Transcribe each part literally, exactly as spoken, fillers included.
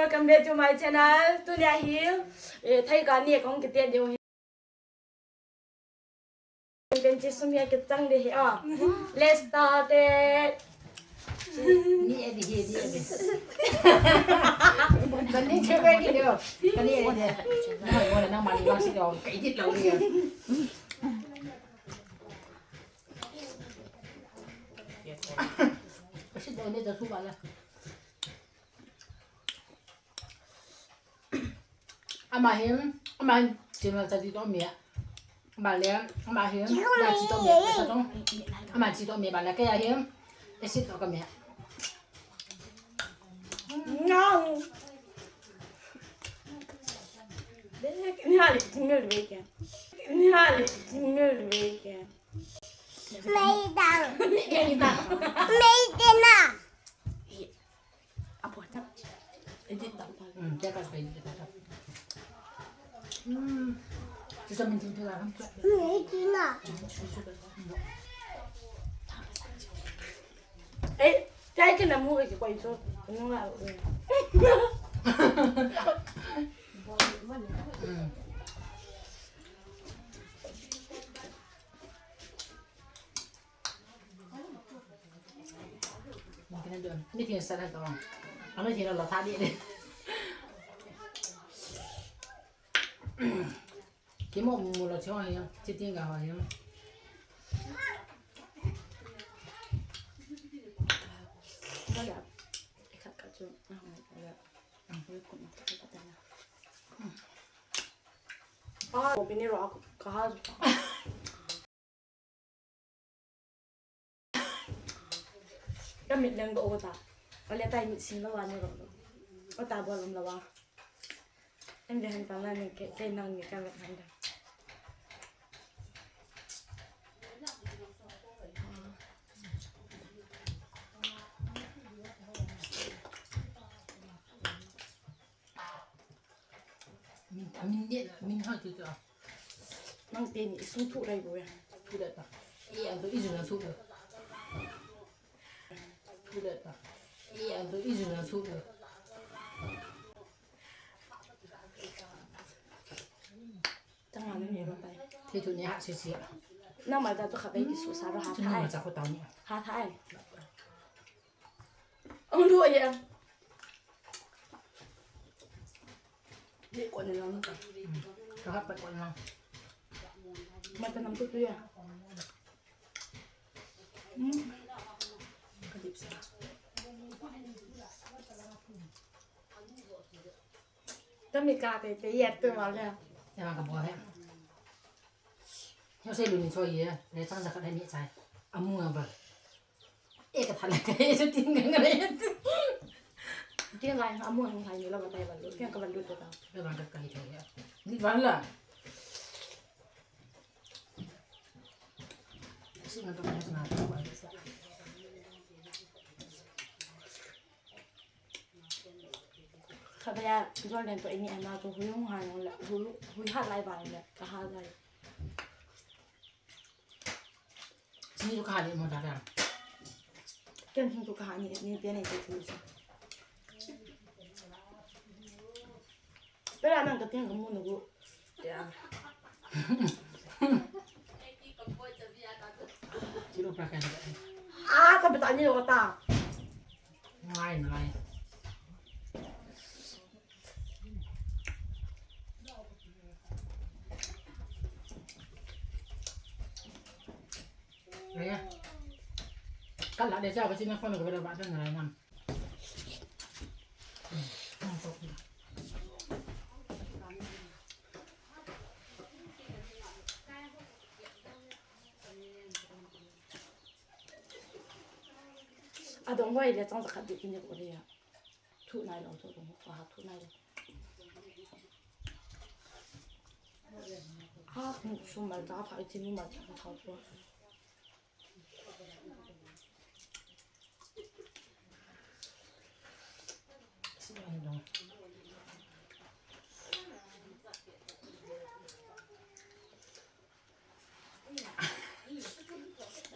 Welcome back to my channel. Tunia hi, eh, thai ka ni kong kiti diu hi. Pen chi sum ya kitang de hi a. Let's start it. Ni e di hi, ni e di. Kan ni che ba ki diu. Kan ni e di. Na mo na ma ni ma si diu. Ka edit lo ni. Ka si diu ni da su ba la. Ama hin, ama hin, channel cha ti to mi a. Ama le, ama hin, la chi to mi, sa tong. Ama chi to mi ba la ke ya hin. E si to ka mi a. Ni ha le, ni ha le, ni ha le, 没的。没的呢。 Meeting sa na to. Ano sino lo tadi de. Kimo mu lo chong ya, chiting ga wa ya. Wala. Ikat ka chu. Ah, wala. Ang ko ko na ka ta na. Ah, ko piniro ako. Kahal. Ka mit leng ko ta. Ka le tai mit sing lo wa ni ro. Ko ta bol lo wa. Em de han ta na ni ke, ke nang ni ka mit han da. Min, min de, min ha tu tu. Nang te ni sung thu rai bo ya. Thu da ta. I an to i jun na thu da. Thu da ta. I an to i jun na thu da. Tang an ni ba tai. Thei thu ni ha si si. Na ma ta to kha bai ki su sa ro ha. Chu ni thai. Ma cha ko ta ni. Ha thai. Ang lu ya. Di ko ni lang ka. Ka hap pa ko lang. Mata nam tu tu ya. Hmm. Ka dip sa. Kami ka te te ya tu ma le. Ya ka bo he. Yo se lu ni cho ye, le chang sa ka ni chai. Amu nga ba. E ka thala ka e chu tin ka ngai. Ti ngai ha mo ngai ni la ba tai ba lu. Ti ka ba lu to ta. Ba ka kai thei ya. Ni ba la. Si na to na to ba. Kha ba ya, jol den to ini ana to huyung ha la, hu, hui ha lai ba la, ka ha lai. Sini tu kahani mo dada. Ken sini tu kahani ni tian ni tu tu. Pera nang ka tian ka mo na gu. Ya. Sino pra ka. Ah, ka beta ni lo ta. Ngai ngai. Ria. Kala de sa ba sina kono ko ba dan na nam. Adong hoi le chang khat de kini ko ria. Thu nai lo, thu dong ko ha thu nai lo. Ha, mu su mal ta pha, chi mu mal ta pha ko.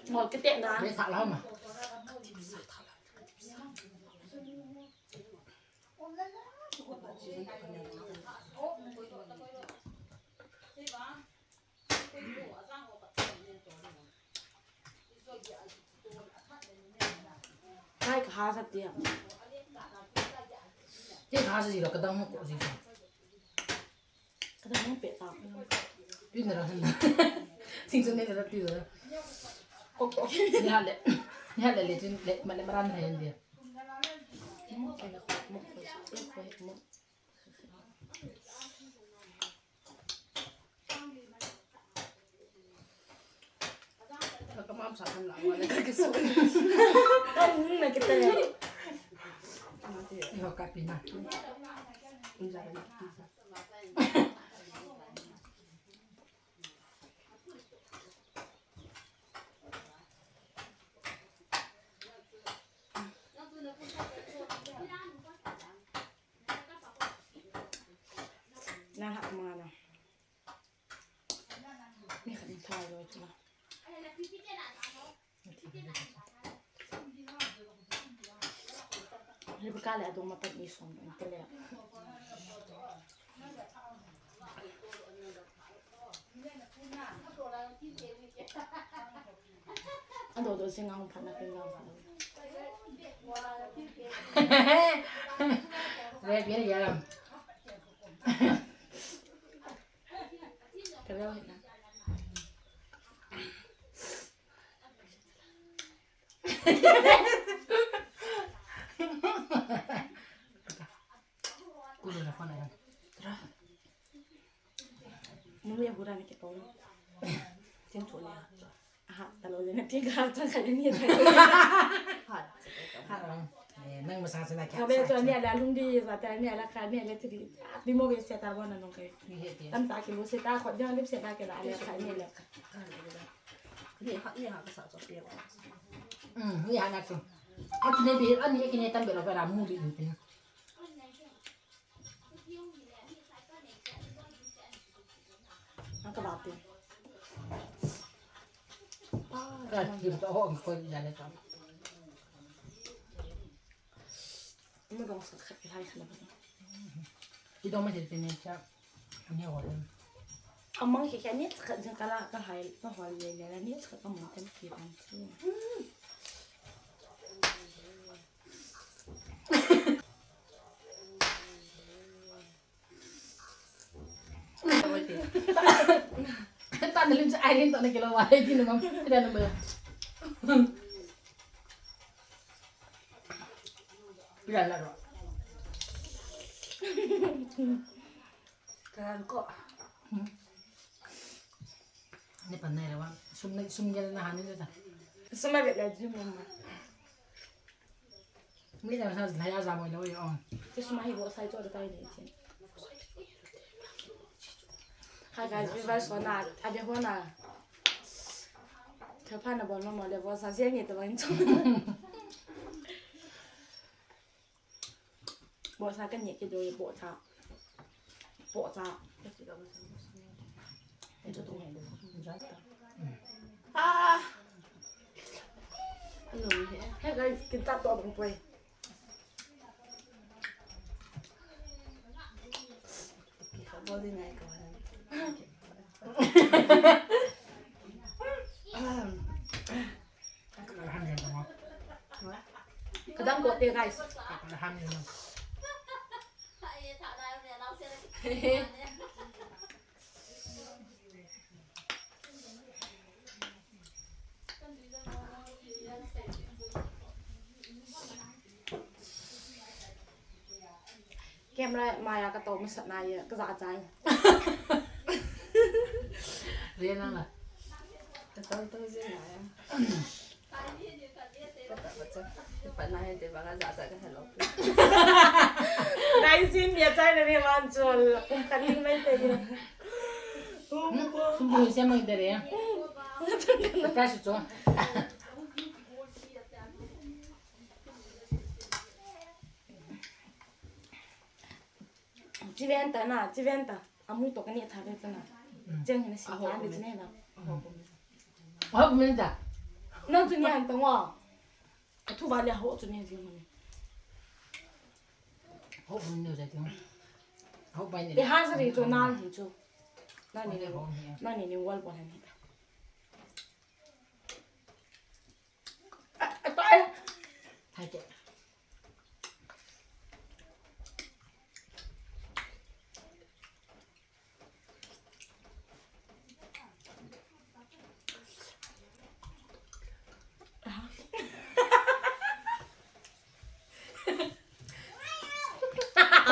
Ngol kete na. Be sa lo ma. Hai ka ha sa tia. Ti ha sa ji lo ka dang ko ji sa. Ka dang pe ta. Pi na ra han. Ting chun ne ra ti ra. Ko ko. Ni ha le. Ni ha le le chun le ma le ma ran ha yan dia. Mo ko ko ko ko ko. Na ha ma na. Ni khat ni thai lo chu. Rebecca le adong ma pat ni som in te le. Ado do sing ang phat na pin ang phat. Re pin ya. Ka lo na. Kulo na phone na. Mummy ya hura ni ke pau. Tin tu ni. Aha, ta lo le na ti ga chang kha ni ta. Ha. Ha. Eh, nang masang sana kya? Ka be to ni ala lung di, ba ta ni ala kha ni ala tri. Di mo be se ta bona nong kai. Ni he ti. Tam ta ki mo se ta kho, jang lip se ta ke la ala kha ni ala. Ni ha, ni ha ka sa cho pia. Hmm, ni ha na chu. Akine bi, ani akine tam be lo ba la mu bi ni. Ang kabati. Ka kim to ho ko ya le ta. Mo dong sa khat ki hai khala ba. Ki dong ma je te ne cha. Ni ho le. Amang ki kya ni khat jing kala ka hai ka hol le le ni khat ka mo tem ki ban chu. Tan lim sa ai rin to na kilo wa ai din mam. Pila la ro. Kan ko. Ni pan nai la wa. Sum nai sum gel na han ni ta. Sum ma bet la jim ma. Mi ta sa la ya za mo lo yo. Ti sum ma hi bo sai to da tai ni ti. Hi guys, viewers, hona, abe hona. Thapha na bol ma mo le bo sa se ni to ban chu. Bo sa ka ni ke do bo sa. Bo sa. Ah. Hey guys, kita to bang poi. Kadang ko te guys. Camera maya ka to masat na ya ka za chai. Rian ang la. Ka to to je na ya. Ka ta ba cha. Ka pa na ya te ba ka za cha ka hello. Guys, in ya chai na re man chol. Ka tin mai te. Hmm, sum bu se mai de re. Ka su cho. Chiven ta na, chiven ta. Amu to kani tha ve ta na. Cheng ni si ta ni chine na. Ho min ta. Nang tu ni an ta wa. Thu va le ho tu ni ji ni. Ho min ne ja ti. Ho bai ni. Te ha sa ri chu nan hi chu. Nan ni, nan ni ni wal pon han hi. Ah, ah, ah. Hai te.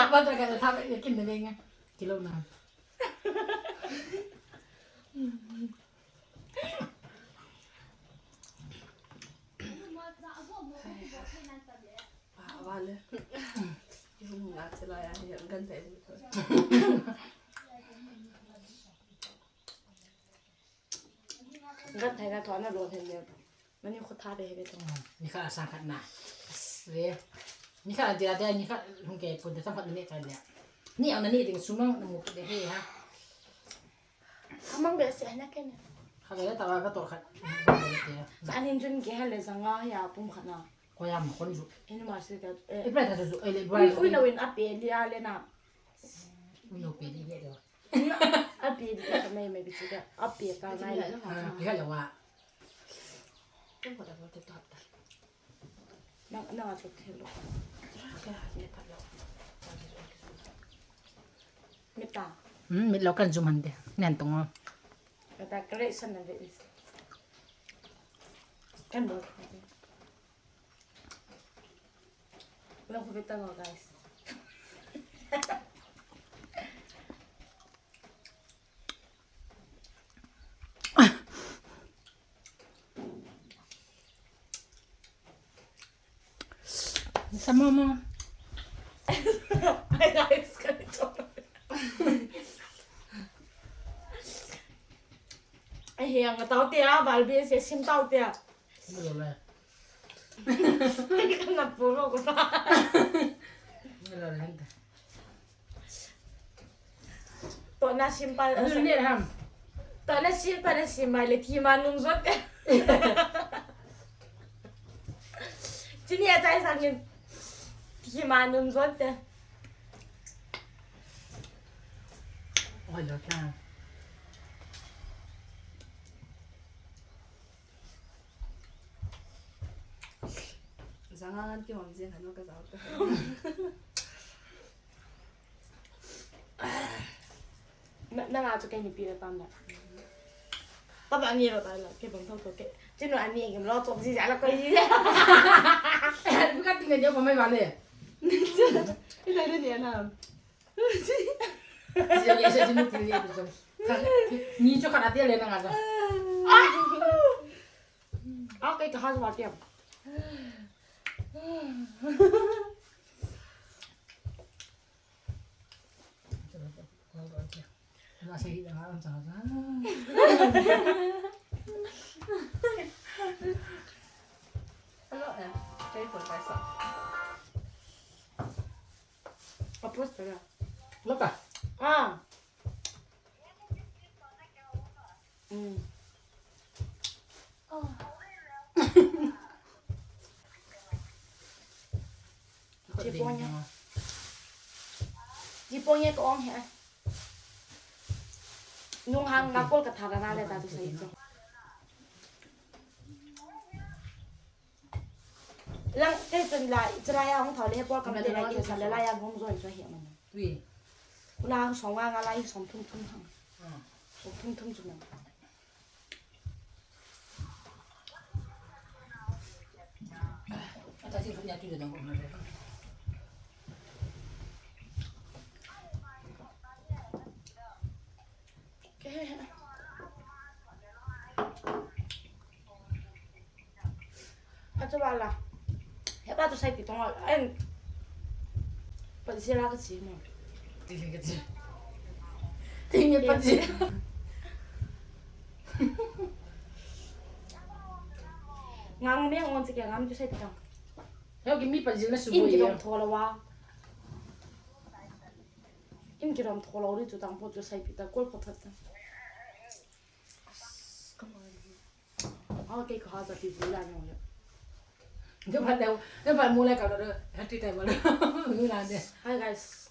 Apa tu kata tak yakin dengan kilo enam. Gan thai na thua na lo hen le. Mani khu tha de he be tong. Ni kha sang khat na. Ve. Ni kha dia dia ni kha hung ke pun de sang khat ni ne chai le. Ni au na ni ding sumang na mu de he ha. Amang be se na ken. Kha le ta wa ka to khat. Anin jun ke ha le zanga ya pum khat na. Ko ya ma kon ju. Inu ma se ta. E pra ta ju. E le bra. Ui ui lo in a pe li a le na. Ui lo pe li le do. Ni a pe li ka mai mai bi se ka. A pe ka mai. Ah, pi ha le wa. Tum ko da ko te to ta. Na na chu thil lo. Ka ne pa lo. Mit ta. Hmm, mit lo kan jum han de. Nen tong o. Ka ta kre san na ve is. Kan bo. Lo ko ve ta lo, guys. Sama mo. Ay, guys, ganito. Ay, ang tao tiya, Balbi, si Sim tao tiya. Ano ba? Ay, ka na puro ko na. Ano ba? To na simple. Ano ni ham? To na simple na simple le thima nung zot. Chini a chai sang ni thima nung zot te. Oi lo ta. Zanga ngan ki hom jing hanu ka zau ta. Na, na nga chu kei ni pi na tam na. Taba ni lo ta la, kei bang thau to kei. Chinu ani ngim lo chop ji ja la koi ji. Bukan tinggal dia pamai bale. Ita ni na. Ni chu khat a tia le na nga. Ah, kei ka ha wa tia. Hello, em. Kei pun kai sa. Apos pala. Loka. Ah. Mm. Jiponya. Jiponya ko ong he. Nung hang na kol ka thara na le ta tu sai to. Lang, kei chun la, chulai a hung thau le, he por kam te la, kei sa le la ya hung zoi zoi he man. Ui. Ula hung song nga nga la, hung song thum thum hang. Ah. Song thum thum chu man. Ata si nya tu de dang ko ma le. Kei. Achu bala. He pa tu sai pi tong a. En. Pa si la ka si mo. Ti le ka si. Ti le pa si. Ngang me ngon si ke ngam tu sai pi tong. He ki mi pa si na su bo. In ki dong tho la wa. In ki dong tho la ri tu tang po tu sai pi ta kol po phat ta. Come on. Okay, ka ha sa ti bu la no le. Dia ba le, dia ba mu le ka lo de, hati tai ba le. Mu la de. Hi guys.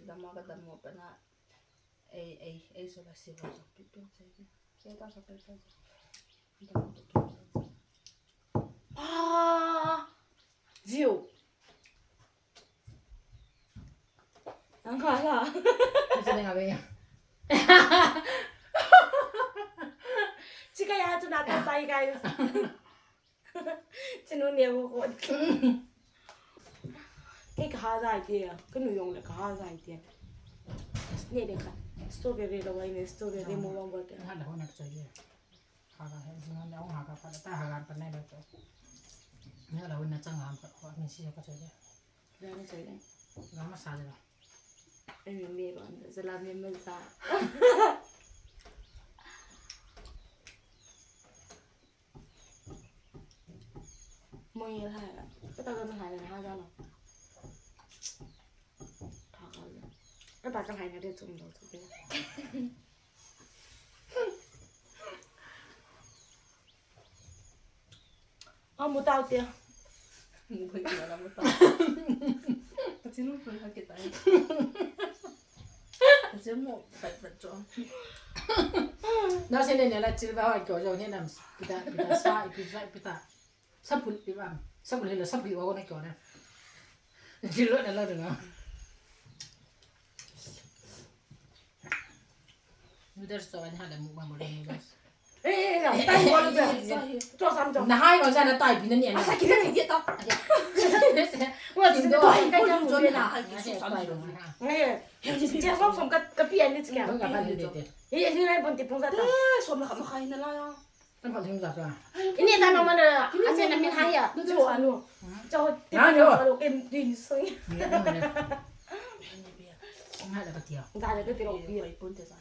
dam a ka dam mo pa na. Ei, ei, ei, so la si wa so pi pi se. Ke ta so pi pi. Dam mo pi pi. Ah! Zio. Ang kala. Kasi na nga ba yan? Chika ya tu na ta tai, guys. Chinu ne wo ko. Ke ka ha zai te, ka nu yong le ka ha zai te. Ne de ka. Strawberry la wai ne, strawberry mo wang ba te. Na la ho na cha ye. Ha ga he, jing na ho ha ga pa ta ha ga pa ne la to. Ne la ho na chang ha pa ko, mi si ka cha ye. Ga ma sa de la. Ai mi me ba, za la me me za. Mo ye hai la. Ka ta ka hai la ha za la. Tha ka la. Ka ta ka hai na de chum do chu de. A mu tau tia. Mu phai tia la mu tau. Ka chin mu phai ha ke tai. Ka chin mu phai phai cho. Na se ne ne la chil ba ho kyo jo ne nam. Pita, pita sa, pita, pita. Sapul i bam. Sapul hila sapul i wa ne kyo ne. Jilo ne la de na. Noodles to an hala mukbang mo noodles. Eh, eh, eh, tai bol be. To sam to. Na hai no sa na tai pina ni. Asa kita ni dia to. Wa tin do. Tai bol jo na hai ki su sam jo. Eh, je som som ka ka pi ani tska. Ka pi ani to. Eh, ni nai bon ti pung sa ta. Eh, som la ka ma khai na la ya. Kan kan thim sa sa. Ini ta no mana. Ini ase na min hai ya. Jo anu. Jo ti anu. Alo kem din soi. Nga la ka tia. Nga la ka tia. Pai pun te san.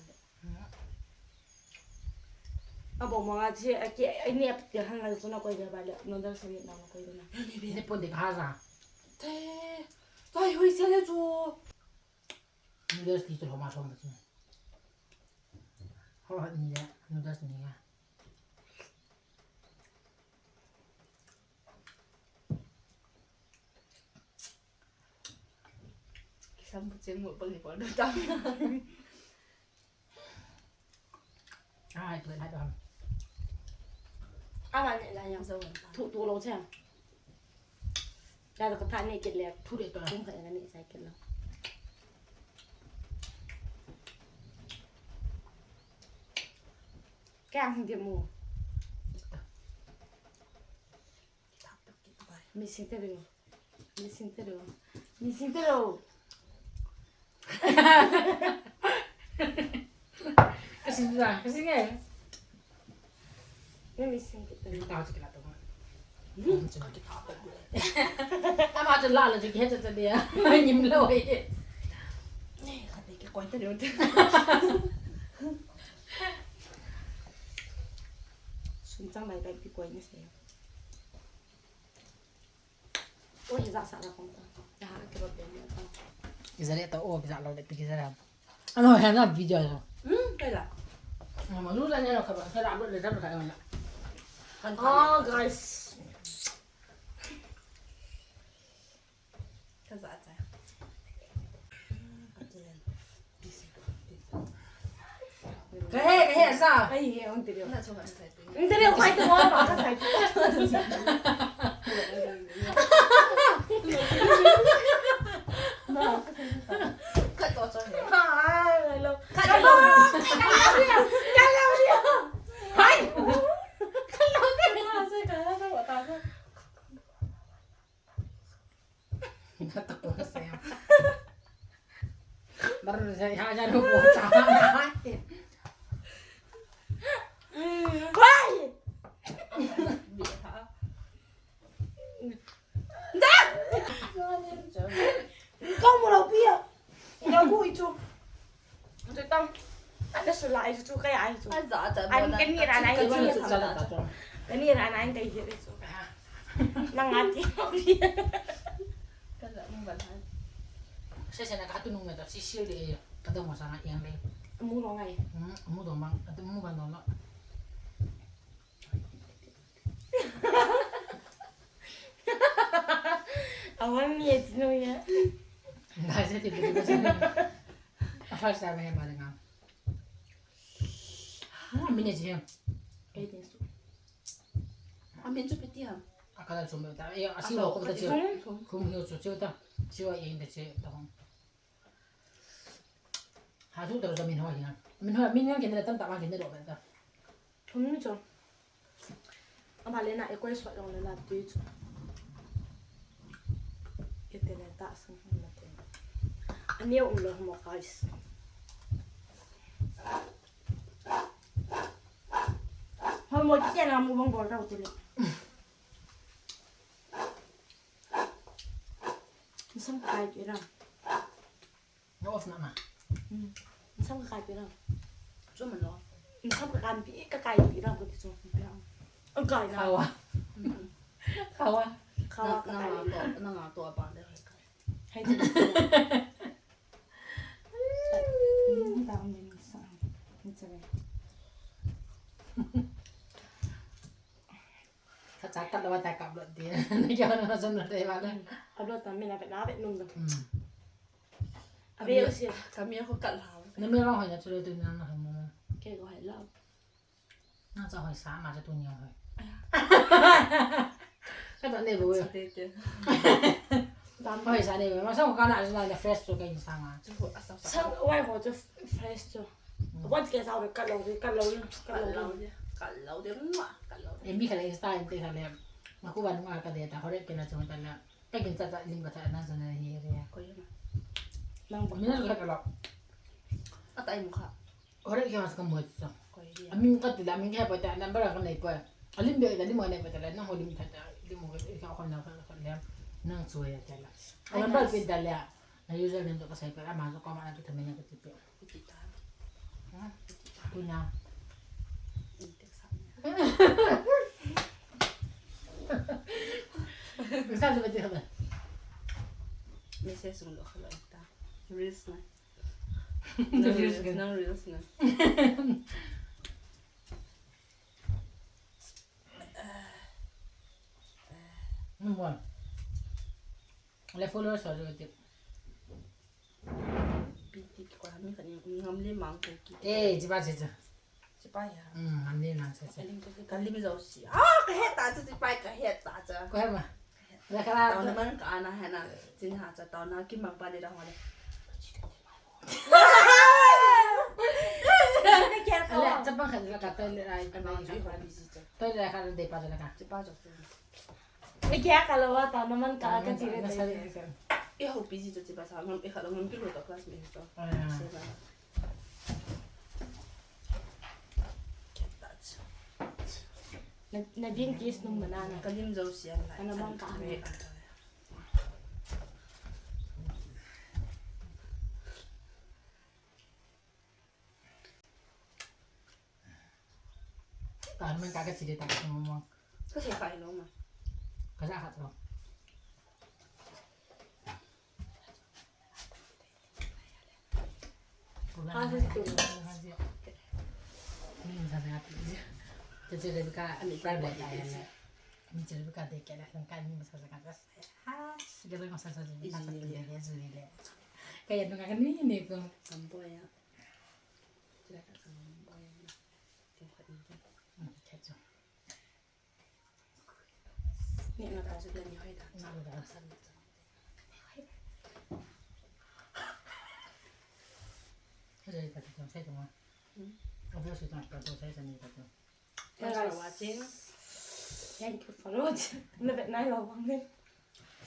Abo manga che aki ini ap tia han la so na koi ba ba le. No da so na koi na. Ni pon de ka sa. Te. Tai hui se le chu. Noodles ti chu homa thom chu. Ho ni ya. Noodles ni ya. Sam bu cheng mo pang ni ko do tam. Ai, tu na don. Ala ni la yang. Thu tu lo che. Ka ka pha ni kit le. Thu de to. Kum ka ni sai kit lo. Ka ang de mo. Missing te lo. Missing te lo. Missing te lo. Kasi na, kasi nga eh. Ni missing kita. Ni ta kita to. Hmm, kita to. Ama to la la jik he ta dia. Ngim lo eh. Ni khat ki koi ta lo. Sun chang mai kai pi koi ni se. Oi, za sa la kong ta. Ya ha ke ba pe ni ta. Izare ta o, za lo de pi izare. Ano, he na video lo. Hmm, kai la. Ano, ma lu la ne lo ka ba, ka la lo le za ka na. Oh, guys. Ka za ta. Ka he, ka he, sa. Ai, he, un tiri. Na chunga sai. Un tiri, kai tu mo, ba ka sai. Ka to cho. Ha, hello. Ka to. Ka lo dia. Hai. Ka lo dia. Sai ka la sa wa ta sa. Baru saya hajar rupiah. Why? Dah. Kau mau lebih ya? Lagu itu. Itu tang. Ada sula itu tu kayak itu. Aza aza. An kani rana itu. Kani rana itu itu. Nang ati. Kaza mung ban. Sese na katu nung na si sil de. Kata mo sana yang de. Mu lo ngai. Hmm, mu do mang. Kata mu ban do lo. Awan ni et no ya. Ngai se ti bi. Afar sa me ba nga. Hmm, mine ji. Kai ni su. Amin chu piti ha. Akala chu me ta. Ya, asi lo ko ta chi. Hum hum chu chu ta. Chi wa yin ta chi ta hum. Ha chu ta ro min ho hi na. Min ho, min ho kin ta tam ta ma kin ta ro ta. Hum chu. Ama le na e koi sot jong le na tui chu. Kete le ta sang hung na te. Ani um lo mo guys. Hoi mo ti na mu bang bol rau ti le. Sam kai ti ra. Na off na na. Hmm. Sam kai ti ra. Chu man lo. Sam kai pi ka kai ti ra ko ti chu. Kai na. Khawa. Khawa. Khawa ka kai. Na to, na to ba de kai. Hai ti. Ni ta ni sa. Ni sa. Ka cha ka lo ta ka lo de. Ni ja na sa na de ba le. Ka lo ta mi na pe na pe nung. Hmm. Abe o si. Ka mi ko ka la. Na mi lo ha ya chu lo de na na ha mo. Ke ko hai la. Nang cha hoi sa ma cha tu ni hoi. Ka ta ne bo. Sa te te. Hoi sa ne bo. Ma sa ko ka na sa na fresh tu ka in sa ma. Chu ho asa sa. Sa wai ho chu fresh chu. Wat ke sa ka lo de, ka lo de, ka lo de. Ka lo de, ka lo de. E mi ka le Insta inte ka le. Ma ku ban ma ka de ta hore ke na chu ta la. Ka kin cha cha lim ka cha na sa na hi re. Ko yo ma. Nang ba. Mi na ka lo. Ata im kha. Hore ke mas ka mo cha. Ko yo. Amin ka ti la, amin ka pa ta, number ka nei pa. Alim be da lim ka nei pa ta la, na ho lim ta ta, lim ka ka ko na ka ka le. Nang chu ya ta la. Ai, number nice. Pin ta la. Na username to ka sai pa, ama to ko ma na to ta me na ka ti pe. Iti ta. Ha? Iti ta. Tu na. Inte sa. Sa sa ba ti ka ba. Message sung lo ka lo ta. Reels na. Nang reels, nang reels na. Number one. Le followers ho jo te. Pi ti ko mi ka ni ngam le mang ko ki. Eh, ji ba ji ji. Ji ba ya. Hmm, ngam le mang sa sa. Ka lim jo si. Ah, ka het ta ji ba ka het ta ja. Ko he ma. Tao na man ka ana hena, chin ha cha tao na ki mang pa de da hole. Ale, chapang khat la ka toilet ai, toilet ai khat de pa la ka. Chi pa jo. Ni kya ka lo wa tao na man ka ka chi le. I ho busy jo chi pa sa ngam e kha lo ngam ki lo to class me to. Na, na din kiss nung mana na. Ka lim jo sian lai. Ana mang ka. Ka man ka ka chi de ta mo mo. Ka se ka lo ma. Ka sa khat lo. Ani masa sanga pi. Teacher Rebecca, ani private aya na. Teacher Rebecca de kela sanga ani masa sanga das. Ha, segala masa sanga das. Ijuli le, ijuli le. Kaya nunga kani ni ko. Kamboya. Tira ka kamboya. Ko ka inja. Hmm, kacho. Ni na ta chu ni hoi da. Na da. Hoi da ta chu sai ta ma. Hmm. Obviously ta ta chu sai sa ni ta chu. Thanks for watching. Thank you for watching. Na bet nai lo bang ni.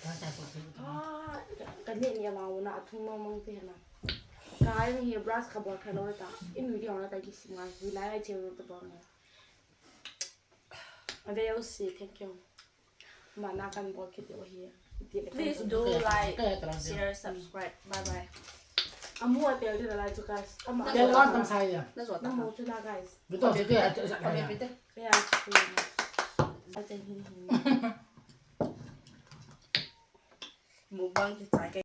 Ta ta chu chu. Ah, ka ni ni ma una thung ma mang te na. Ka ai ni brush ka bol ka lo ta. In video na ta ki singa. Ni lai ai che ro ta bang. Ave u si, thank you. Mana kan bol kit u hi. Please do like, share, subscribe. Bye bye. Amu a tel ding la chu guys. Ama. Tel wan tam sai ya. Na zo ta. Amu chu la guys. Betul situ ya tu sa ya. Pete. Ya chu. Sa chen hin hin. Mukbang ki chai ke.